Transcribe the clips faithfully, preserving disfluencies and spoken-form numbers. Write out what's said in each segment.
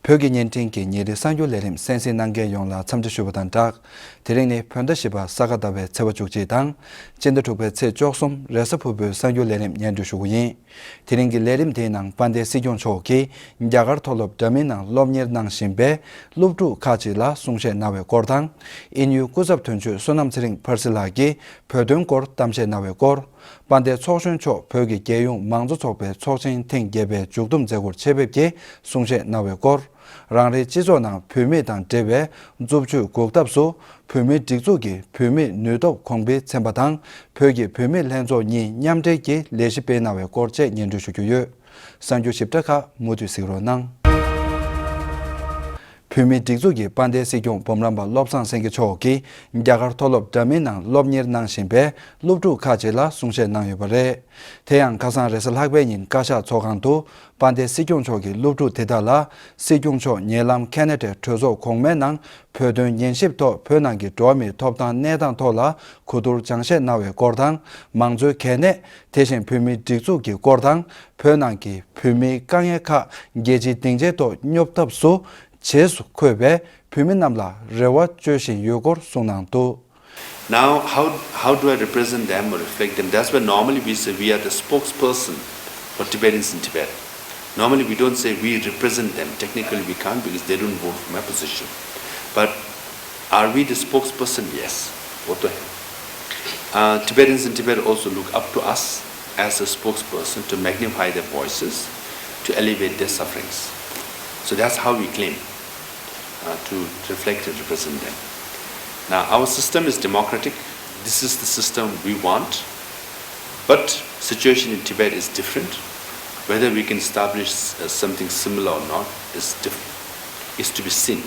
བོད་ཀྱི་བརྙན་འཕྲིན་གྱི་ཉིན་རེའི་གསར་འགྱུར་ལས་རིམ་གསན་གཟིགས་གནང་མཁན་ཡོངས་ལ་འཚམས་འདྲི་ཞུ་བ་དང་སྦྲགས། དེ་རིང་ནི་བོད་ཟླ་བཞི་པ་ས་ག་ཟླ་བའི་ཚེས་པ་བཅུ་གཅིག་དང་། སྤྱི་ཟླ་དྲུག་པའི་ཚེས་བཅུ་གསུམ་རེས་གཟའ་ཕུར་བུའི་གསར་འགྱུར་ལས་རིམ་སྙན་སྒྲོན་ཞུ་རྒྱུ་ཡིན། དེ་རིང་གི་ལས་རིམ་དེའི་ནང་དཔལ་ལྡན་སྲིད་སྐྱོང་མཆོག་གིས་རྒྱ་གར་མཐོ་སློབ་འདྲ་མིན་ནང་སློབ་གཉེར་གནང་བཞིན་པའི་སློབ་ཕྲུག་ཁག་ཅིག་ལ་གསུང་བཤད་གནང་བའི་སྐོར་དང་། དབྱིན་ཡུལ་སྐུ་ཚབ་དོན་གཅོད་བསོད་ནམས་ཚེ་རིང་ཕར་སི་ལགས་ཀྱིས་བོད་དོན་སྐོར་གཏམ་བཤད་གནང་བའི་སྐོར། དཔལ་ལྡན་ཚོགས་གཞོན་མཆོག་བོད་ཀྱི་རྒྱལ་ཡོངས་མང་གཙོ་ཚོགས་པའི་ཚོགས་ཆེན་ཐེངས་བརྒྱད་པའི་མཇུག་བསྡོམས་མཛད་སྒོར་ཆེད་ཕེབས་ཀྱིས་གསུང་བཤད་གནང་བའི་སྐོར། རང་རེའི་སྤྱི་ཚོགས་ནང་བུད་མེད་དང་འབྲེལ་བའི་རྩུབ་སྤྱོད་འགོག་ཐབས་སུ། བུད་མེད་སྒྲིག་འཛུགས་ཀྱི་བུད་མེད་ནུས་སྟོབས་གོང་འཕེལ་ཚན་པ་དང་། བོད་ཀྱི་བུད་མེད་ལྷན་ཚོགས་གཉིས་མཉམ་འབྲེལ་གྱིས་ལས་གཞི་སྤེལ་གནང་བའི་སྐོར་བཅས་སྙན་སྒྲོན་ཞུ་རྒྱུ་ཡོད། གསར་འགྱུར་ཞིབ་ཕྲ་ཁག་མུ་མཐུད་གཟིགས་རོགས་གནང་། བུད་མེད་སྒྲིག་འཛུགས་ཀྱི་དཔལ་ལྡན་སྲིད་སྐྱོང་འབུམ་རམས་པ་བློ་བཟང་སེང་གེ་མཆོག་གིས་རྒྱ་གར་མཐོ་སློབ་འདྲ་མིན་ནང་སློབ་གཉེར་གནང་བཞིན་པའི་སློབ་ཕྲུག་ཁག་ཅིག་ལ་གསུང་བཤད་གནང་ཡོད་པ་རེད། དེ་ཡང་ཁ་སང་རེས་གཟའ་ལྷག་པའི་ཉིན་བཀའ་ཤག་ཚོགས་ཁང་དུ་དཔལ་ལྡན་སྲིད་སྐྱོང་མཆོག་གིས་སློབ་ཕྲུག་དེ་དག་ལ་སྲིད་སྐྱོང་མཆོག་ཉེ་ལམ་ཁེ་ན་ཌའི་གྲོས་ཚོགས་གོང་མའི་ནང་བོད་དོན་ཉན་ཞིབ་ཐོག་བོད་ནང་གི་འགྲོ་བ་མིའི་ཐོབ་ཐང་གནས་སྟངས་ཐོག་ལ་གོ་བསྡུར་སྦྱང་བཤད་གནང་བའི་སྐོར་དང་། མང་གཙོའི་གལ་གནད། དེ་བཞིན་བོད་མིའི་སྒྲིག་འཛུགས་ཀྱི་སྐོར་དང་། བོད་ནང་གི་བོད་མིའི་དཀའ་ངལ་ཁག་རྒྱལ་སྤྱིའི་སྡིངས་ཆའི་ཐོག་སྙོབ་ཐབས་སུ་རྗེས་སུ་འཁོད་པའི་བོད་མི་རྣམས་ལ་རེ་བ་བཅོལ་བཞིན་ཡོད་སྐོར་གསུངས་གནང་འདུག། Now, how, how do I represent them or reflect them? That's why normally we say we are the spokesperson for Tibetans in Tibet. Normally we don't say we represent them. Technically we can't because they don't vote for my position. But are we the spokesperson? Yes. वो तो है। Uh, Tibetans in Tibet also look up to us as a spokesperson to magnify their voices, to alleviate their sufferings. So that's how we claim uh, to reflect and represent them. Now, our system is democratic. This is the system we want. But situation in Tibet is different. Whether we can establish uh, something similar or not is, diff- is to be seen.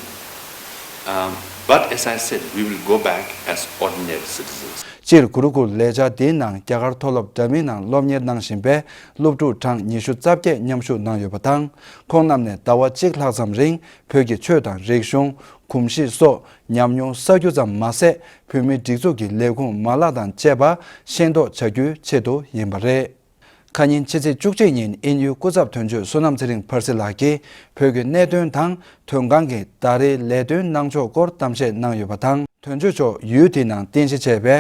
Um, but as I said, we will go back as ordinary citizens. སྤྱིར་གུ་རུ་ཀུལ་ལས་འཆར་འདིའི་ནང་རྒྱ་གར་མཐོ་སློབ་འདྲ་མིན་ནང་སློབ་གཉེར་གནང་བཞིན་པའི་སློབ་ཕྲུག་གྲངས་ཉི་ཤུ་རྩ་བརྒྱད་མཉམ་ཞུགས་གནང་ཡོད་པ་དང་། ཁོང་རྣམས་ནས་ཟླ་བ་གཅིག་ལྷག་ཙམ་རིང་བོད་ཀྱི་ཆོས་དང་རིག་གཞུང་། གོམས་གཤིས་སོགས་ཉམས་མྱོང་བསགས་རྒྱུ་ཙམ་མ་ཟད། བོད་མིའི་སྒྲིག་འཛུགས་ཀྱི་ལས་ཁུངས་མ་ལག་དང་བཅས་པ་ཤེས་རྟོགས་བྱ་རྒྱུའི་ཆེད་དུ་ཡིན་པ་རེད། ཁ་ཉིན་ཕྱི་ཚེས་བཅུ་གཅིག་ཉིན་དབྱིན་ཡུལ་སྐུ་ཚབ་དོན་གཅོད་བསོད་ནམས་ཚེ་རིང་ཕར་སི་ལགས་ཀྱིས་བོད་ཀྱི་གནད་དོན་དང་དོན་ཁང་གི་ཟླ་རེའི་ལས་དོན་གནང་ཕྱོགས་སྐོར་གཏམ་བཤད་གནང་ཡོད་པ་དང་། དོན་གཅོད་མཆོག་ཡུལ་དེའི་ནང་རྟེན་གཞི་བྱས་པའི་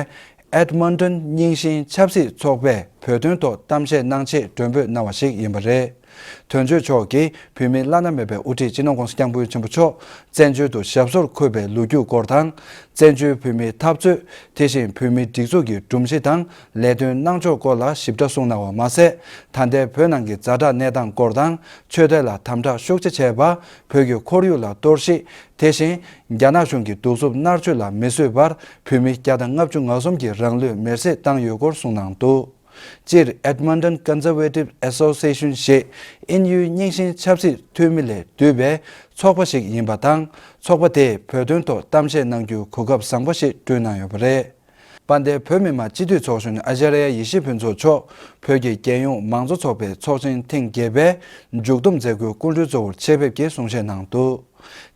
ཨེད་མོན་ཊོན་རྙིང་ཞེན་ཆབ་སྲིད་ཚོགས་པས་བོད་དོན་ཐོག་གཏམ་བཤད་གནང་ཆེད་མགྲོན་འབོད་གནང་བ་ཞིག་ཡིན་པ་རེད། དོན་གཅོད་མཆོག་གིས་བོད་མིའི་བླ་ན་མེད་པའི་དབུ་ཁྲིད་སྤྱི་ནོར་༧གོང་ས་༧སྐྱབས་མགོན་ཆེན་པོ་མཆོག་བཙན་བྱོལ་དུ་ཞབས་སོར་འཁོད་པའི་ལོ་རྒྱུས་སྐོར་དང་། བཙན་བྱོལ་བོད་མིའི་འཐབ་རྩོད། དེ་བཞིན་བོད་མིའི་སྒྲིག་འཛུགས་ཀྱི་སྒྲོམ་གཞི་དང་ལས་དོན་གནང་ཕྱོགས་སྐོར་ལ་ཞིབ་ཕྲ་གསུངས་གནང་བ་མ་ཟད། ད་ལྟའི་བོད་ནང་གི་ཛ་དྲག་གནས་སྟངས་སྐོར་དང་། ཆོས་དད་ལ་དམ་དྲག་ཤུགས་ཆེ་བྱས་པ། བོད་ཀྱི་ཁོར་ཡུག་ལ་གཏོར་བཤིག། དེ་བཞིན་རྒྱ་ནག་གཞུང་གི་གདུག་རྩུབ་མནར་གཅོད་ལ་མི་བཟོད་པར་བོད་མི་བརྒྱ་དང་ལྔ་བཅུ་ང་གསུམ་གྱིས་རང་ལུས་མེར་སྲེག་བཏང་ཡོད་སྐོར་གསུངས་གནང་འདུག། སྤྱིར་Edmonton Conservative Association ཞེས་དབྱིན་ཡུལ་རྙིང་ཞེན་ཆབ་སྲིད་འཐུས་མི་ལས་བསྡུས་པའི་ཚོགས་པ་ཞིག་ཡིན་པ་དང་། ཚོགས་པ་དེས་བོད་དོན་ཐོག་གཏམ་བཤད་གནང་རྒྱུའི་གོ་སྐབས་བཟང་པོ་ཞིག་བསྐྲུན་གནང་ཡོད་པ་རེད། དཔལ་ལྡན་བོད་མི་མང་སྤྱི་འཐུས་ཚོགས་གཞོན་ཨ་ཅཱརྱ་ཡེ་ཤེས་ཕུན་ཚོགས་མཆོག་བོད་ཀྱི་རྒྱལ་ཡོངས་མང་གཙོ་ཚོགས་པའི་ཚོགས་ཆེན་ཐེངས་བརྒྱད་པའི་མཇུག་བསྡོམས་མཛད་སྒོའི་སྐུ་མགྲོན་གཙོ་བོར་ཆེད་ཕེབས་ཀྱིས་གསུང་བཤད་གནང་འདུག།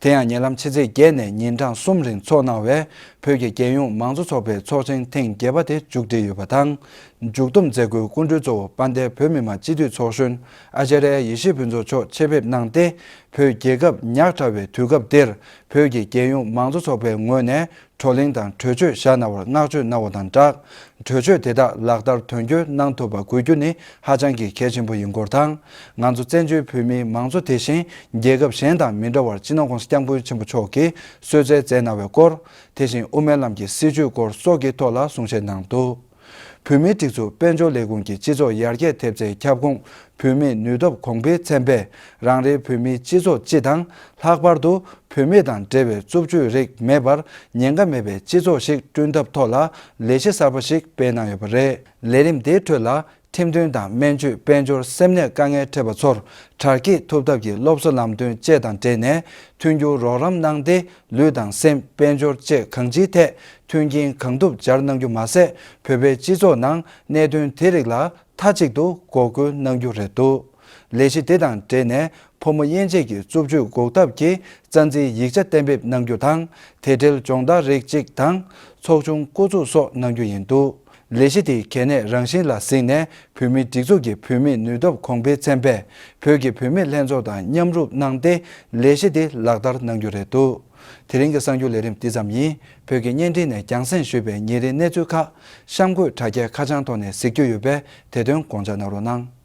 དེ་ཡང་ཉེ་ལམ་ཕྱི་ཚེས་བརྒྱད་ནས་ཉིན་གྲངས་གསུམ་རིང་འཚོགས་གནང་བའི་བོད་ཀྱི་རྒྱལ་ཡོངས་མང་གཙོ་ཚོགས་པའི་ཚོགས་ཆེན་ཐེངས་བརྒྱད་པ་དེ་མཇུག་སྒྲིལ་ཡོད་པ་དང་། མཇུག་བསྡོམས་མཛད་སྒོའི་སྐུ་མགྲོན་གཙོ་བོ་དཔལ་ལྡན་བོད་མི་མང་སྤྱི་འཐུས་ཚོགས་གཞོན་ཨ་ཅཱརྱ་ཡེ་ཤེས་ཕུན་ཚོགས་མཆོག་ཆེད་ཕེབས་གནང་སྟེ། བོད་རྒྱལ་ཁབ་ཉག་ཕྲ་བའི་དུས་སྐབས་འདིར་བོད་ཀྱི་རྒྱལ་ཡོངས་མང་གཙོ་ཚོགས་པའི་ངོས་ནས་བགྲོ་གླེང་དང་གྲོས་ཆོད་བཞག་གནང་བར་བསྔགས་བརྗོད་གནང་བ་དང་སྦྲགས། གྲོས་ཆོད་དེ་དག་ལག་བསྟར་དོན་འཁྱོལ་གནང་ཐུབ་པ་དགོས་རྒྱུ་ནི་ཧ་ཅང་གི་གལ་ཆེན་པོ་ཡིན་སྐོར་དང་། ང་ཚོ་བཙན་བྱོལ་བོད་མིའི་མང་གཙོ་དེ་བཞིན་རྒྱལ་ཁབ་གཞན་དང་མི་འདྲ་བར་སྤྱི་ནོར་༧གོང་ས་༧སྐྱབས་མགོན་ཆེན་པོ་མཆོག་གིས་གསོལ་སྩལ་མཛད་གནང་བའི་སྐོར། དེ་བཞིན་དབུ་མའི་ལམ་གྱི་སྲིད་བྱུས་སྐོར་སོགས་ཀྱི་ཐོག་ལ་གསུང་བཤད་གནང་འདུག། བོད་མིའི་སྒྲིག་འཛུགས་དཔལ་འབྱོར་ལས་ཁུངས་ཀྱི་སྤྱི་ཚོགས་ཡར་རྒྱས་ཐེབས་རྩའི་ཁྱབ་ཁོངས་བོད་མིའི་ནུས་སྟོབས་གོང་འཕེལ་ཚན་པས་རང་རེའི་བོད་མིའི་སྤྱི་ཚོགས་སྤྱི་དང་། ལྷག་པར་དུ་བུད་མེད་དང་འབྲེལ་བའི་རྩུབ་སྤྱོད་རིགས་མེད་པར་ཉེན་ཁ་མེད་པའི་སྤྱི་ཚོགས་ཤིག་བསྐྲུན་ཐབས་ཐོག་ལ་ལས་གཞི་གསར་པ་ཞིག་སྤེལ་གནང་ཡོད་པ་རེད། ལས་རིམ་དེའི་ཁྲོད་ལ། ཁྲིམས་མཐུན་དང་སྨན་བཅོས། དཔལ་འབྱོར། སེམས་ནད་དཀའ་ངལ་འཕྲད་པ་ཚོར་དྲག་སྐྱེད་ཐུབ་ཐབས་ཀྱི་སློབ་གསོ་ལམ་སྟོན་བཅས་དང་འབྲེལ་ནས་མཐུན་འགྱུར་རོགས་རམ་གནང་སྟེ། ལུས་དང་སེམས། དཔལ་འབྱོར་བཅས་གང་ཅིའི་ཐད་མཐུན་རྐྱེན་གང་ཐུབ་སྦྱར་གནང་རྒྱུ་མ་ཟད། བོད་པའི་སྤྱི་ཚོགས་ནང་གནད་དོན་དེ་རིགས་ལ་མཐའ་གཅིག་ཏུ་འགོག་རྒོལ་གནང་རྒྱུ་རེད་འདུག། ལས་གཞི་དེ་དང་འབྲེལ་ནས་ཕོ་མོ་དབྱེ་འབྱེད་ཀྱི་རྩུབ་སྤྱོད་འགོག་ཐབས་ཀྱི་རྩ་འཛིན་ཡིག་ཆ་གཏན་འབེབས་གནང་རྒྱུ་དང་། དེ་འབྲེལ་སྦྱོང་བརྡར་རིགས་གཅིག་དང་ཚོགས་ཆུང་བསྐོ་འཛུགས་སོགས་གནང་རྒྱུ་ཡིན་འདུག། ལས་གཞི་དེའི་གལ་གནད་རང་བཞིན་ལ་གཟིགས་ནས། བོད་མིའི་སྒྲིག་འཛུགས་ཀྱི་བོད་མིའི་ནུས་སྟོབས་གོང་འཕེལ་ཚན་པས་བོད་ཀྱི་བུད་མེད་ལྷན་ཚོགས་དང་མཉམ་རུབ་གནང་སྟེ། ལས་གཞི་དེ་ལག་བསྟར་གནང་རྒྱུ་རེད་འདུག་དེ་རིང་གི་གསར་འགྱུར་ལས་རིམ་འདི་ཙམ་ཡིན། བོད་ཀྱི་བརྙན་འཕྲིན་ནས་རྒྱང་སྲིང་ཞུས་པའི་ཉིན་རེའི་གནས་ཚུལ་ཁག་གཤམ་འཁོད་དྲ་རྒྱའི་ཁ་བྱང་ཐོག་ནས་གཟིགས་རྒྱུ་ཡོད་པས། དེ་དོན་དགོངས་འཇགས་གནང་རོགས་གནང་།